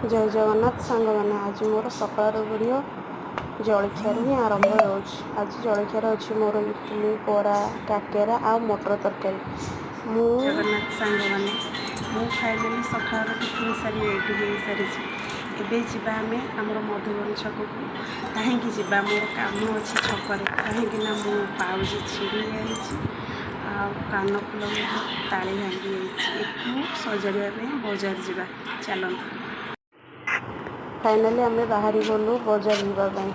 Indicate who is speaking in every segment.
Speaker 1: ଜୟ ଜଗନ୍ନାଥ ସାଙ୍ଗମାନେ, ଆଜି ମୋର ସକାଳର ଭିଡ଼ିଓ ଜଳଖିଆରୁ ହିଁ ଆରମ୍ଭ ହେଉଛି। ଆଜି ଜଳଖିଆରେ ଅଛି ମୋର ଇଟିଲି, ବରା, କାକେରା ଆଉ ମଟର ତରକାରୀ। ମୁଁ
Speaker 2: ଜଗନ୍ନାଥ ସାଙ୍ଗମାନେ, ମୁଁ ଫାଇନାଲି ସକାଳର ଟିଫିନ୍ ସାରି ରେଡ଼ି ହେଇସାରିଛି। ଏବେ ଯିବା ଆମେ ଆମର ମଧୁବନ ଛକକୁ। କାହିଁକି ଯିବା? ମୋର କାମ ଅଛି ଛକରେ। କାହିଁକି ନା ମୋ ପାଉଁଜି ଛିଡ଼ି ଯାଇଛି ଆଉ କାନଫୁଲ ମଧ୍ୟ ତାଳି ଭାଙ୍ଗି ଯାଇଛି। ଏକୁ ସଜାଡ଼ିବା ପାଇଁ ବଜାର ଯିବା, ଚାଲନ୍ତୁ।
Speaker 1: ଫାଇନାଲି ଆମେ ବାହାରି ଗଲୁ ବଜାର ଯିବା ପାଇଁ।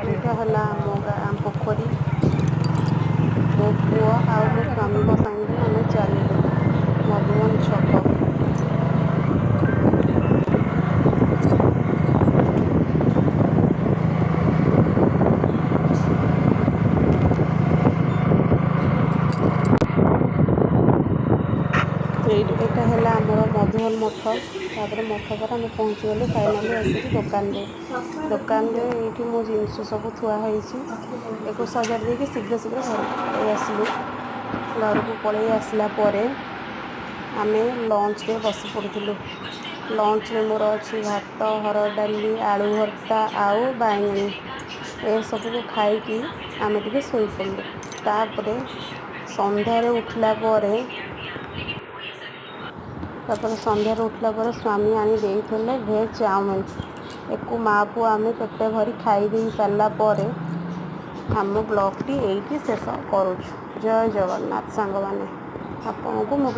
Speaker 1: ଏଇଟା ହେଲା ଆମ ଗାଁ ପୋଖରୀ। ମୋ ପୁଅ ଆଉ ମୋ ସ୍ୱାମୀଙ୍କ ସାଙ୍ଗରେ ଆମେ ଚାଲିଲୁ ମଧୁବନ ଛକ। ଏଇଟା ହେଲା ଆମର ମଧୁବନ ମଠ। ତାପରେ ମଠ ପରେ ଆମେ ପହଞ୍ଚିଗଲୁ ଫାଇନାଲି ଆସିକି ଦୋକାନରେ। ଦୋକାନରେ ଏଇଠି ମୋ ଜିନିଷ ସବୁ ଥୁଆ ହେଇଛି। ଏକୁ ସଜାଡ଼ି ଦେଇକି ଶୀଘ୍ର ଶୀଘ୍ର ଘରକୁ ପଳେଇ ଆସିଲୁ। ଘରକୁ ପଳେଇ ଆସିଲା ପରେ ଆମେ ଲଞ୍ଚରେ ବସି ପଡ଼ିଥିଲୁ। ଲଞ୍ଚରେ ମୋର ଅଛି ଭାତ, ହରଡ଼ ଡାଲି, ଆଳୁ ଭର୍ତ୍ତା ଆଉ ବାଇଗଣୀ। ଏସବୁକୁ ଖାଇକି ଆମେ ଟିକେ ଶୋଇପଡ଼ିଲୁ। ତାପରେ ସନ୍ଧ୍ୟାରେ ଉଠିଲା ପରେ ସ୍ୱାମୀ ଆଣି ଦେଇଥିଲେ ଭେଜ୍ ଚାଉମିନ୍। ଏକୁ ମା ପୁଅ ଆମେ ପେଟ ଭରି ଖାଇ ଦେଇ ସାରିଲା ପରେ ଆମ ବ୍ଲଗ୍ଟି ଏଇଠି ଶେଷ କରୁଛୁ। ଜୟ ଜଗନ୍ନାଥ ସାଙ୍ଗମାନେ, ଆପଣଙ୍କୁ ମୋ